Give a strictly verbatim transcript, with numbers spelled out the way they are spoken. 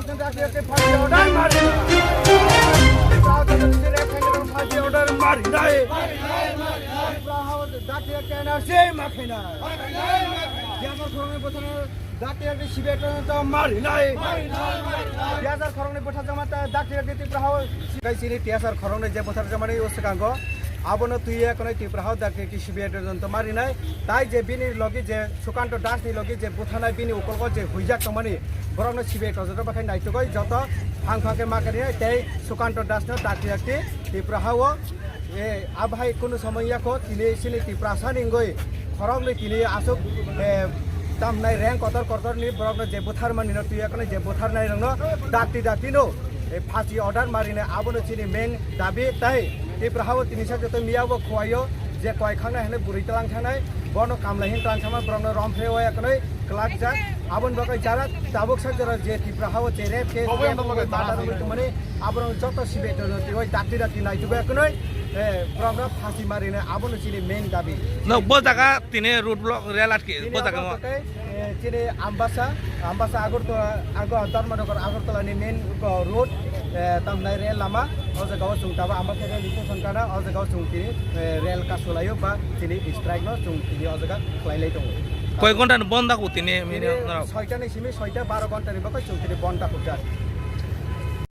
Dakti dakti phansi order mari. Phansi order mari nai. Dakti dakti N R C ma khainai. Dakti dakti C B I to mari nai. Dakti dakti Tripura hao. Kai sini T S R khoroknwi je buthar jamani o swkango. Abono twiwi ekonoi Tripura hao dakti dakti C B I to mari nai. Tai je bini logi je Sukanto Das ni logi je buthanai bini ukolgo je huijak tongmani, borokno C B I tongthok bai khe naitugwi joto phang phang khe ma kari tei Sukanto Das no dakti dakti Tripura hao, e, abhai kunu somoi yako tini sini Tiprasa ni wngwi khoroknwi tini aswk, e, tamnai reng kotor kotor ni borokno je butharmani no twi yakono je butharnai rokno dakti dakti no, e, phasi order marinai abono chini main dabi tai Tripura hao tini sak joto miya bo khuaio je koi khangnai hwnwi bwrwi tlang thangnai bono kamlai hin tlang thangma borokno romphre o yakono. Kwlakjak. Aboni bagwi jara tabuk sak jora je Tripura hao je rape case, rape wngwi murder wngwi tongmani, aborok joto C B I to twiwi dakti dakti naitugwi ekonoi, eh, borokno phasi marinai abono chini main dabi. No, bo jaga tini road block, rel atki, tini bo jaga abo no. Tei, eh, chini Ambasa, Ambasa Agartala, Ago-, Dharmanagar Agartala ni main, eh, road, eh, tamnai rel lama, o jaga o chwng tabuk Ambasa rail station kana, o jaga o chwng tini, eh, rel kasulaio ba tini strike no chwng tini o jaga khlai lai tongo. Koi ghonta ni bond dago tini, tini mini norok? Soita ni simi soita baro ghonta ni bagwi chwng tini bond dakhukjak.